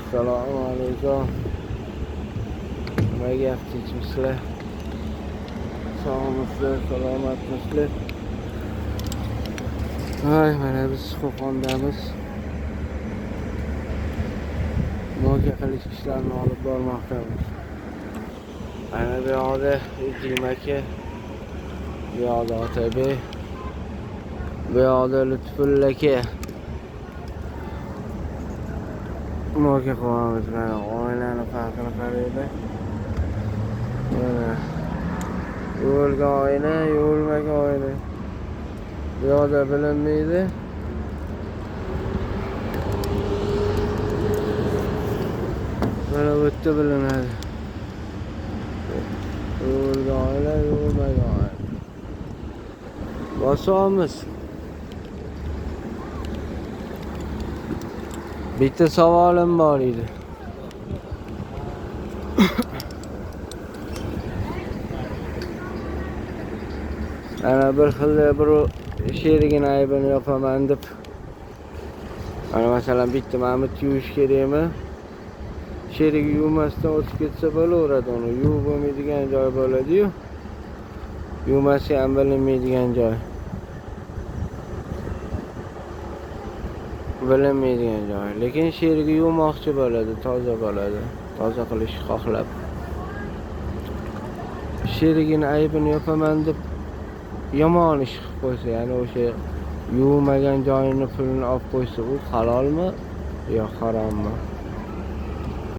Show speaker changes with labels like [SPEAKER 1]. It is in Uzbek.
[SPEAKER 1] Assalomu alaykum. Nima gap, tinchmisizlar? Sog'misizlar, salomatmisizlar? Ay, mana biz Qo'qondamiz. Moka qilish ishlarini olib bormoqdamiz. Ana bu yoqda Idim aka, bu yoqda Otabek, bu yoqda Lutfulla aka. Moka qilyapmiz, mana oynani farqini qaranglar. Mana yuvilgan oyna, yuvilmagan oyna. Bu yoqda bilinmaydi. Mana bu yerda bilinadi. Yuvilgan oyna, yuvilmagan oyna. Bosamiz. Bitta savolim bor edi. Ana bir xil bir sherigini aybini yopaman deb. Mana masalan bitta mamut yuvish kerakmi? Sherigi yuvmasdan o'tib ketsa bo'laveradi uni. Yuvib bo'lmaydigan joy bo'ladi-yu. Yuvmasa ham bilinmaydigan joy. Bilinmaydigan joy. Lekin sherigi yuvmoqchi bo'ladi, toza bo'ladi. Toza qilish xohlab. Sherigini aybini yopaman deb yomon ish qilib qo'ysa, ya'ni o'sha yuvmagan joyini pulini olib qo'ysa, u halolmi yo harommi?